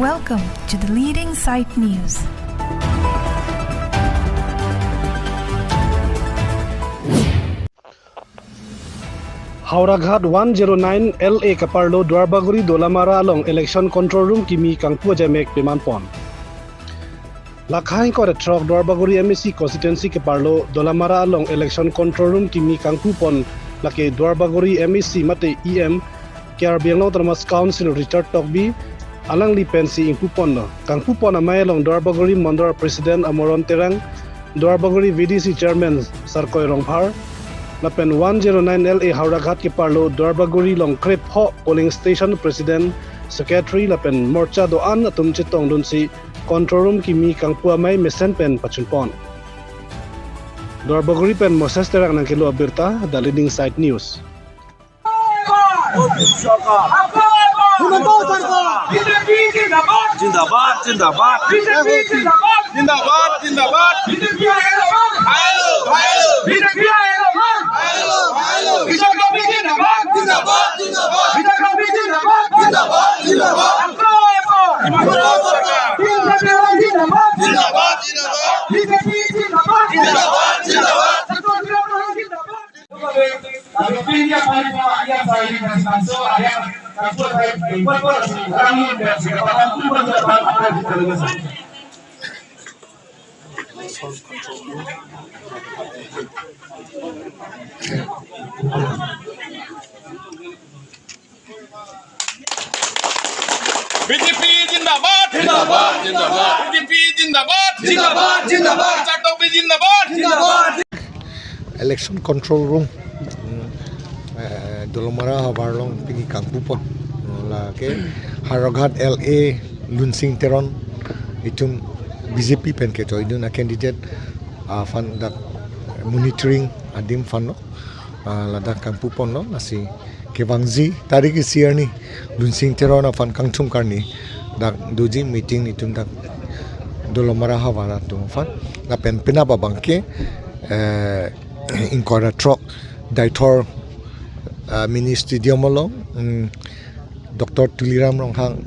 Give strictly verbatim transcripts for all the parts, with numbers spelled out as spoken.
Welcome to the leading site news. Howraghat one zero nine L A kaparlo Duarbagori Dolamara along election control room kimi kangpu ajamek pemanpon. Lakha ingkoi ra throk Duarbagori M A C constituency kaparlo Dolamara along election control room kimi kangpupon, lake Duarbagori M A C mate E M Karbi Anglong Autonomous Council Richard Tokbi alangli pensi ingpuponlo. Kangpupon amei along Duarbagori Mondol President Amoron Terang, Duarbagori V D C Chairman Sarkoi Rongphar, lapen one zero nine L A Howraghat kaparlo Duarbagori along krepho polling station president, secretary lapen morcha do-an atum chetongdunsi control room kimi kangpu amei mesen pen pachunpon. Duarbagori pen Moses Terang nangkelo abirta, The Leading Site News. जिंदाबाद, जिंदाबाद। बीजेपी जिंदाबाद। जिंदाबाद, जिंदाबाद। बीजेपी आएगा। आएगा, आएगा। बीजेपी आएगा। आएगा, आएगा। बीजेपी जिंदाबाद। जिंदाबाद, जिंदाबाद। बीजेपी जिंदाबाद। जिंदाबाद, जिंदाबाद। हमको आएगा। हमको सरकार। जिंदाबाद, जिंदाबाद। जिंदाबाद, जिंदाबाद। बीजेपी जिंदाबाद। जिंदाबाद, जिंदाबाद। जिंदाबाद। बीजेपी जिंदाबाद। जिंदाबाद, जिंदाबाद। बीजेपी जिंदाबाद। जिंदाबाद, जिंदाबाद। चाटो भी जिंदाबाद। जिंदाबाद। Election control room, mm, eh, Dolamara havar along pini kangpupon, mm, lake Howraghat L A Lunsing Teron itum B J P pen ketoidun a candidate aphan dak monitoring adim aphanlo, ah, ladak kangpuponlo, lasi kevangji tarik isi arni Lunsing Teron aphan kangthum karni dak doji meeting itum dak Dolamara havar atum aphan. Lapen penap abangke, eh, ingkoi ra throk Deithor, ah, mini stadium along, mm, Doctor Tuliram Ronghang,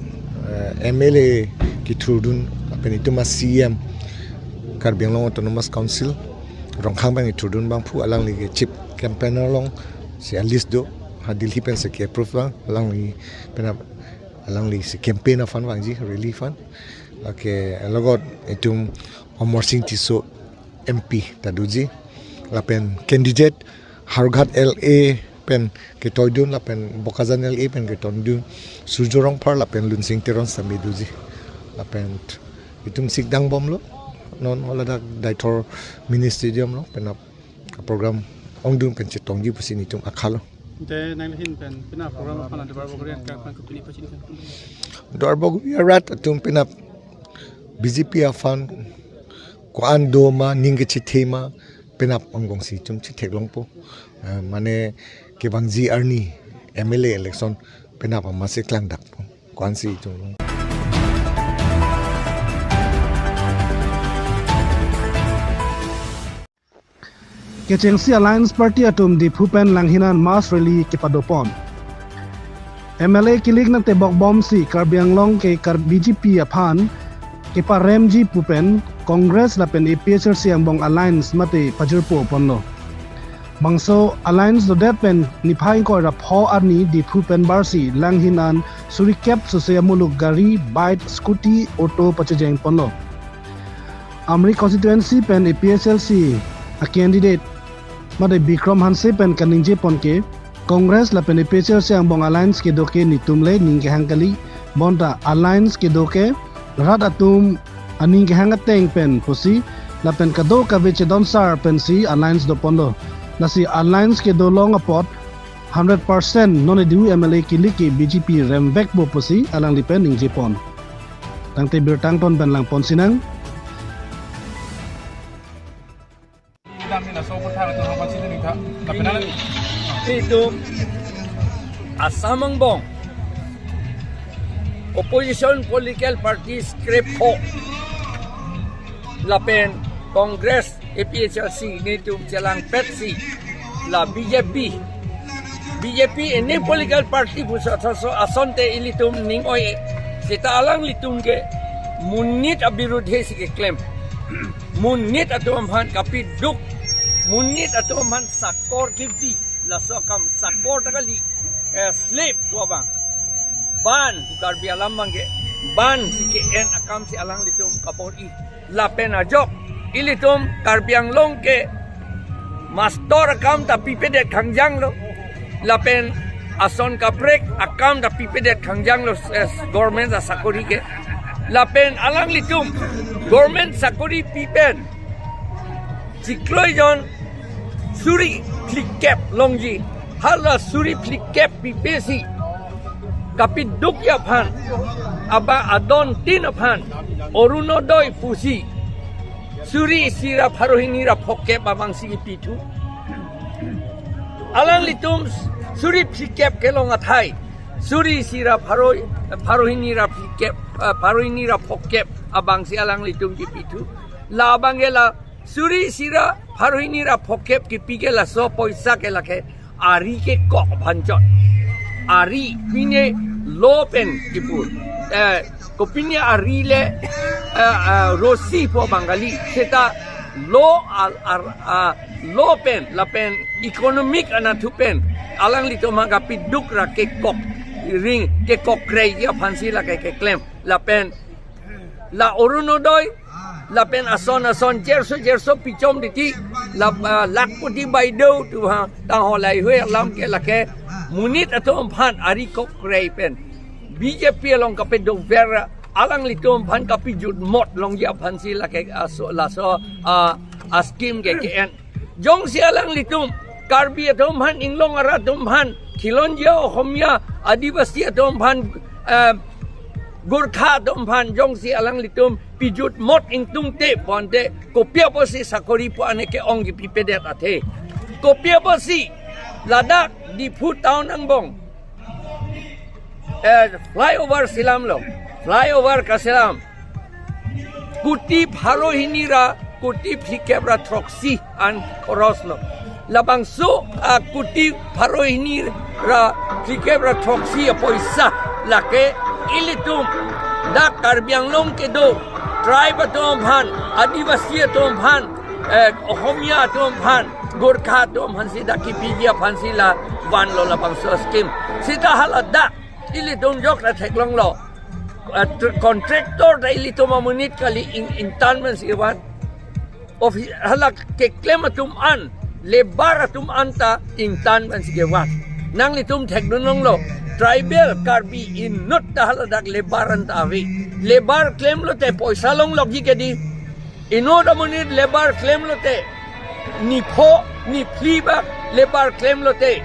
eh, M L A kethurdun lapen itum a C E M Karbi Anglong Autonomous Council Ronghang abang kethurdun abangphu alangli ke chief campaigner alongsi a list do, ha Delhi pensi ke approve abang, alangli penap alanglisi campaign aphan vangji, rally aphan. Lake logot itum Amarsing Tisso M P ta doji, lapen candidate Howraghat L A pen ketoidun, lapen Bokajan L A pen ketoidun Surjya Rongphar lapen Lunsing Teron sitame doji. Lapen itum sikdang bomlo, non haladak Deithor mini stadium along penap program ongdung pen chetongji pusi nelitum akhalo. Te nangli ahin pen penap program aphan Duarbagori arat aphan kopine pachini kan? Duarbagori arat atum penap B J P aphan ko-an do ma, ning kechethe ma, penap angbongsi itum chetheklongpo. Eh, mane kevangji arni M L A election penap amatsi klangdakpo. Ko-ansi itum long. Kechengsi Alliance Party atum Diphu pen Langhin an mass rally kepadopon. M L A kilik nangtebok bomsi Karbi Anglong ke Kar-, B J P aphan keparemji pu pen Congress lapen A P H L C angbong alliance mate pajirpoponlo. Bangso alliance dodet pen niphai ingkoi ra pho arni Diphu pen barsi Langhin an suri kep sose amuluk gari, bike, scooty, auto pachejengponlo. Amri constituency pen A P H L C a candidate mate Bikram Hanse pen kaningjepon ke, Congress lapen A P H L C angbong alliance kedo ke netum le ning kehang kali, bonta alliance kedo ke rat atum aning kehang ateng pen pusi lapen kadokave chedonsar pensi alliance doponlo. Lasi alliance kedo along apot hundred percent non edu M L A kilik ke B J P remvekpo pusi alangli pen ningjepon. Tangte birta angton pen langpon sinang. Itum Assam angbong opposition political parties krepho lapen Congress, A P H L C netum chelangpetsi la B J P, B J P any political party pusi ason te ilitum ning oi Seta alanglitum ke monit abirudhe si keklem. Monit atum aphan kapiduk. Monit atum aphan sakor kepi. Laso akam sakor ta kali. Eh, slave pu abang. Ban, Karbi alam abangke ban si ke-en akam si alanglitum kabor-i. Lapen ajok ilitum Karbi Anglong ke mastor akam ta pipedet khangjanglo. Lapen ason kaprek akam ta pipedet khangjanglo, eh, government asakori ke. Lapen alanglitum government sakori pipen chiklo jon suri phlikep longji. Hala suri phlikep pipe si kapidukji aphan, aba adon tin aphan Orunodoi pusi suri isi ra pharo hini ra phokep abang si kipithu. Alanglitum suri phlikep kelong athai suri isi ra pharo, pharo hini ra phlikep, eh, pharo hini ra phokep abang si alanglitum kipithu. La abangke la suri isi ra pharo hini ra phokep kipi ke laso poisa ke lake ari kekok aphan chot. Ari pine lo pen kipu. Eh, kopine ari le, eh, eh, rosi pu abang kali. Seta lo al ar, ah, lo pen lapen economic anatthu pen alanglitum aphan kapiduk ra kekok ring kekok krei aphan si lake keklem. Lapen la Orunodoi, lapen ason ason cherso cherso pichom titi, la, ah, lakhpati baideo tu ha, tangho laihui alam ke lake monit atum aphan ari kok krei pen B J P along kapedover alanglitum aphan kapijutmot longji aphan si lake aso, laso, ah, a scheme ke ke-en. Jongsi alanglitum Karbi atum aphan, Inglong arat atum aphan, Khilonjia Ohomia, Adivasi atum aphan, eh, Gorkha atum aphan jongsi alanglitum pijutmot ingtungte pu ante kopi apotsi sakori pu ane ke-ong kipipedet athe. Kopi apotsi ladak Diphu town angbong, eh, flyover selamlo, flyover kaselam. Kuti pharo hini ra kuti phlikep ra throksi an khoros lo. Labangso, ah, kuti pharo hini ra phlikep ra throksi apoisa lake ilitum dak Karbi Anglong kedo tribe atum aphan, Adivasi atum aphan, eh, Ohomia atum aphan, Gorkha atum aphan si dak kipiji aphan si la vanlo labangso scheme. Seta hala dak ilitum jok ra theklonglo. Ah, tr-, contractor ta ilitum amonit kali, ing-, ingtan pen si van. Office hala keklem atum an, labour atum an ta ingtan pen si kevan. Nanglitum thekdun longlo. Tribal Karbi inut ta hala dak labour an ta ave. Labour klemlote poisa longlokji ke dei. Inut amonit labour klemlote, nipho niphli bak labour klemlote,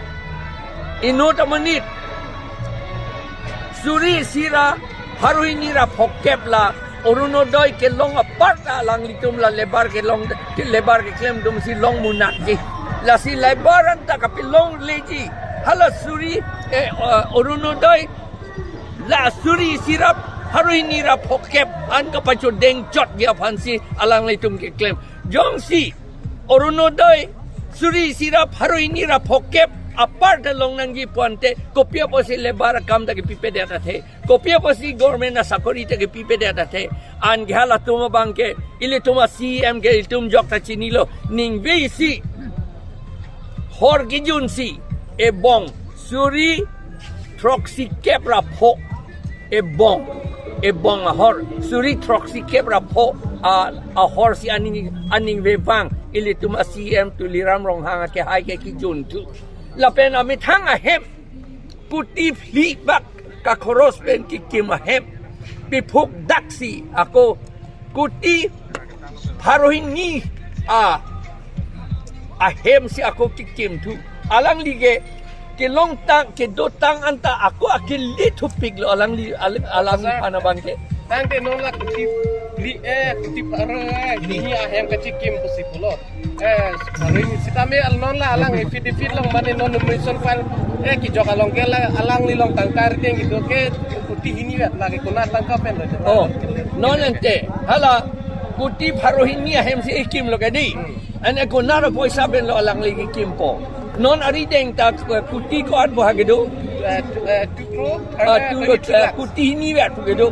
inut amonit suri isi ra pharo hini ra phokep la Orunodoi kelong apar ta alanglitum la labour kelong, ke labour keklemdun si long munakji. Lasi labour an ta kapelongleji. Hala suri, eh, eh, Orunodoi la suri isi ra pharo hini ra phokep an kapachodeng chotji aphan si alanglitum keklem. Jongsi Orunodoi suri isi ra pharo hini ra phokep apar ta long nangji pu ante kopi apotsi labour akam ta kipipedet athe, kopi apotsi government asakori ta kipipedet athe. Anke halatum abangke ilitum a-C E M ke ilitum jok ta chinilo, ningve isi hor kijun si ebong suri throksikep ra pho, ebong, ebong ahor suri throksikep ra pho a, ahor si aning, aning vevang ilitum a-C E M Tuliram Ronghang akehai ke kijunthu. Lapen amethang ahem kuti phli bak kakhoros pen kikim ahem piphuk daksi ako kuti pharo hini a, ahem si ako kikimthu. Alangli ke kelongtang kedotang anta ako akili thupiklo alangli, alang, alangphan abangke. Tangte non la kuti phli, eh, kuti pharo, eh, hini ahem kachikim pusi pulo. Eh, paling sitame al non la alang affidavit along mane non nomination file, eh, kijok along ke la alangli along tangka rideng gitu ke kuti hini vet lake konat tangka pen lo. Oh, non ante hala kuti pharo hini ahem si ikimlo ke dei. Hmm. Ane konat apoisa pen lo alangli ikimpo. Non arideng ta, eh, kuti ko-an bo ha kedo. Eh, eh, two crore, Ah, eh, two crore, twenty-two lakhs. Kuti hini vet pu kedo.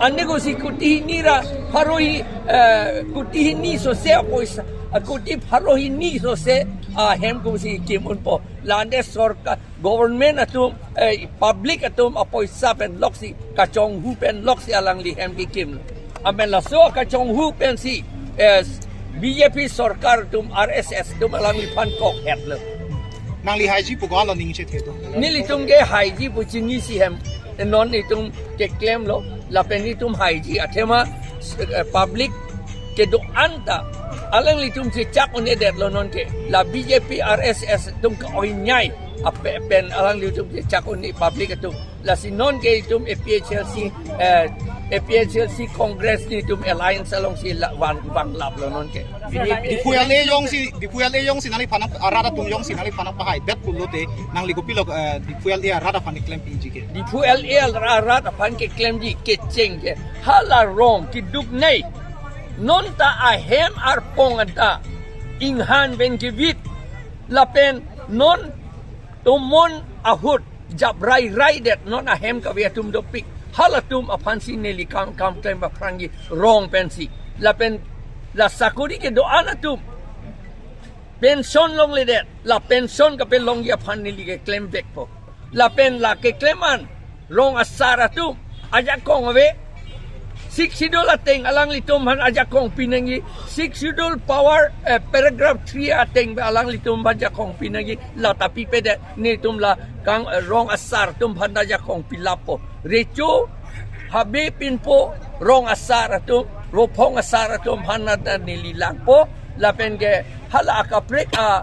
Ane kosi kuti hini ra pharo hi, eh, kuti hini sose apoisa, ah, kuti pharo hini sose ahem kosi kim unpo. Lande sorkar, government atum, eh, public atum apoisa pen loksi, kachonghu pen loksi alangli hem kikimlo. Amen laso kachonghu pensi, eh, B J P sorkar atum, R S S atum alangliphan kok hetlo. Nangli haiji pu ko-an lo ning chethe to? Nelitum ke haiji pu chinisi hem, non itum keklemlo, lapen itum haiji athema, eh, public kedo-an ta alanglitum chechak un-edetlo nonke. La B J P, R S S atum ka-oinyai ape pen alanglitum chechak un-e public atum. Lasi nonke itum A P H L C, eh, A P H L C Congress nelitum alliance alongsi la van vanglaplo nonke. Diphu L A jongsi, Diphu L A jongsi nangliphan arat atum jongsi nangliphan pahaidet pulote nangli kopilo, eh, Diphu L A arat aphan keklem piji ke? Diphu L A arat aphan keklemji kecheng ke hala rong keduk nei. Non ta ahem arpong anta inghan pen kevit lapen non tomon ahut jap rai rai det non ahem kave atum dopik. Halatum aphansi neli kam kam klem aphrangji rong pensi. Lapen la sakori kedo-an atum pension longledet, la pension kapelongji aphan neli keklem vekpo. Lapen la keklem an rong asar atum ajakong ave. Sixth Schedule ateng alanglitum aphan ajakong pinangji. Sixth Schedule power, eh, paragraph three ateng alanglitum aphan ajakong pinangji. La ta pipedet, netum la kang, eh, rong asar atum aphan ajakong pilappo. Recho, Habe pinpo, rong asar atum, Ronghang asar atum aphan ta neli langpo. Lapen ke hala akaprek a,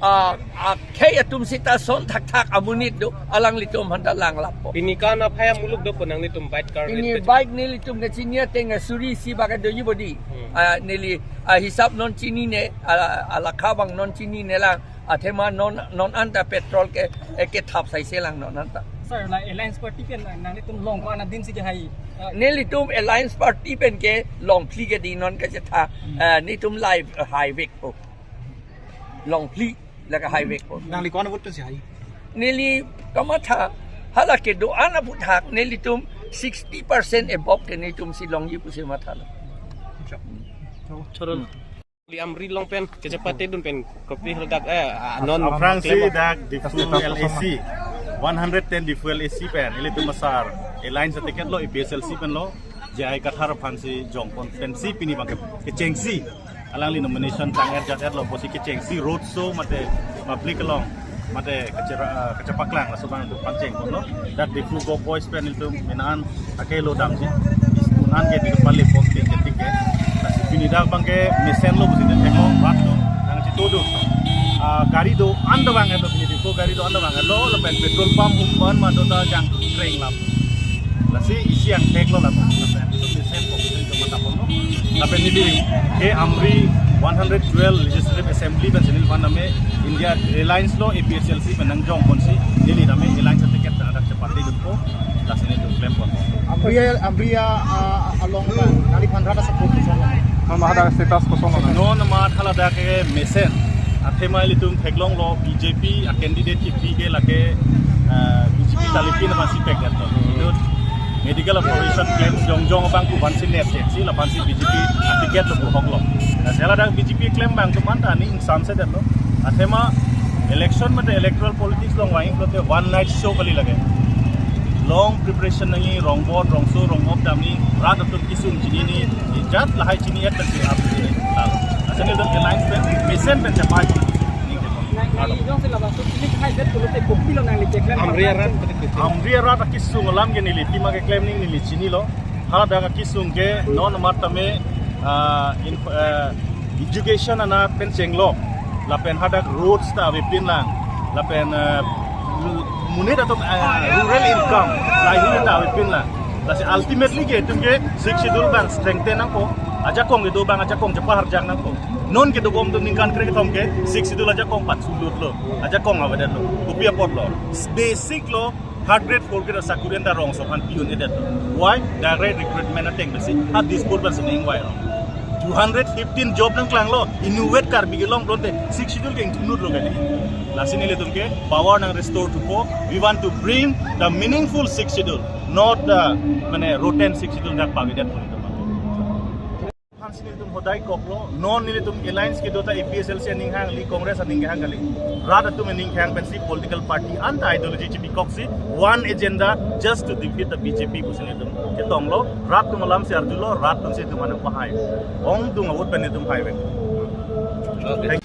a, akhei atum sita son thakthak amonit do, alanglitum aphan ta langlappo. Pini ko-an aphai amuluk dopo nanglitum bike kar? Pini bike nelitum kechini ateng suri isi bak doji bodi. Hmm. Ah, neli, ah, hisap non chinine, ah, ah, lakha abang non chinine lang. Athema non, non anta petrol ke, eh, kethap saise lang non anta. Sir, la Alliance Party pen nanglitum long ko-an adimsi kehai? Ah. Nelitum Alliance Party pen ke long phli ke di non kachetha, Hmm. eh, netum live, eh, haivekpo. Long phli la kahaivekpo. Nangli ko-an vote pensi hai? Neli kamatha, hala kedo-an aphuthak nelitum sixty percent above ke netumsi longji pusi mathalo. Sure. Li Amri along pen kachepate dun pen kopi hal dak, eh, ah, non aphrangsi klem dak Diphu L A C, one hundred ten Diphu L A C pen ilitum asar alliance ticket lo, A P H L C pen lo, J I Kathar aphansi jongpon pensi pini abang ke, kechengsi alangli nomination tang-er jat-er lo pusi kechengsi road show mate public along mate kachera-, ah, kachepaklang laso abang itum aphan chengponlo. Dak Diphu Go Boys pen itum minan ake lo damji. Istunan ke di kepali posting ketik ke. Lasi pini dak abang ke mesen lo pusi dak theklo rat lo. Nang chito do. Ah, gari do-an ta vang-etlo pini Diphu gari do-an ta vang-etlo lapen petrol pump upon ma do ta jang kreng lap. Lasi isi angthek lo lapen. Lapen mesen ko pusi dak matapon lo. Lapen neli ke Amri one hundred twelve Legislative Assembly pen si neliphan tame India Alliance lo, A P H L C pen nangjongponsi neli tame alliance ticket pen dak chepate dunpo, lasi nelitum klemponpo. Amri, Amri, ah, along ba, neliphan rat asap kosonlo? Non ma hadak status kosonlo? Non ma hala dak ke mesen. Athema ilitum theklonglo B J P a candidate kephi ke lake, ah, B J P ta lipin aphansi pekdetlo. Inut medical operation klem jongjong abang pu aphansi nepchengsi laphansi B J P a ticket lo pu hoklo. Lasi hala dak B J P klem abang atum anta aning ingsamse detlo. Athema election mate electoral politics along vangji pulote one night show kali lake. Long preparation nangji, rong vote, rong so, rong op damji, rat atum kisung chinine, jat lahai chini et pensi ap chini. Lalo. Asal itu alliance pen, mesen pen chepai. Nang, nangli jongsi labangso chini hai bet pulote kopilo nangli keklem? Amri arat. Amri arat akisung alam ke neli pima keklem ning neli chinilo. Hala dak akisung ke non mat tame, ah, in, ah, education anat pen chenglok. Lapen hadak roads ta avepinlang. Lapen, ah, monit atum, ah, rural income, livelihood ta avepinlang. Lasi ultimately ke itum ke Sixth Schedule abang strengthen nangpo. Ajakong kedo abang ajakong chepaharjang nangpo. Non kedobom atum ningkan krekethom ke Sixth Schedule ajakong patsulutlo. Ajakong avedetlo. Kopi apotlo? Basic lo, third grade, fourth grade asakuri anta rongso aphan pi un-edetlo. Why? Direct recruitment ateng pensi ha Dispur pensi ning why lo. Two hundred fifteen job nangklanglo, inutvet Karbi Anglong pulote Sixth Schedule ke ingthunutlo kali. Lasi nelitum ke power nang restore thupo. We want to bring the meaningful Sixth Schedule, not the mane rotten Sixth Schedule dak pavidet pulote. Aphansi nelitum hodai koklo, non nelitum alliance kedo ta A P H L C aning hang kali, Congress aning hang kali. Rat atum aning hang pensi political party anta ideology chibikoksi, one agenda just to defeat the B J P pusi nelitum ketonglo, rat atum alamsi arjulo, rat atumsi itum aphan pahai. Ongdung a-vote pen itum pahai pen. Okay.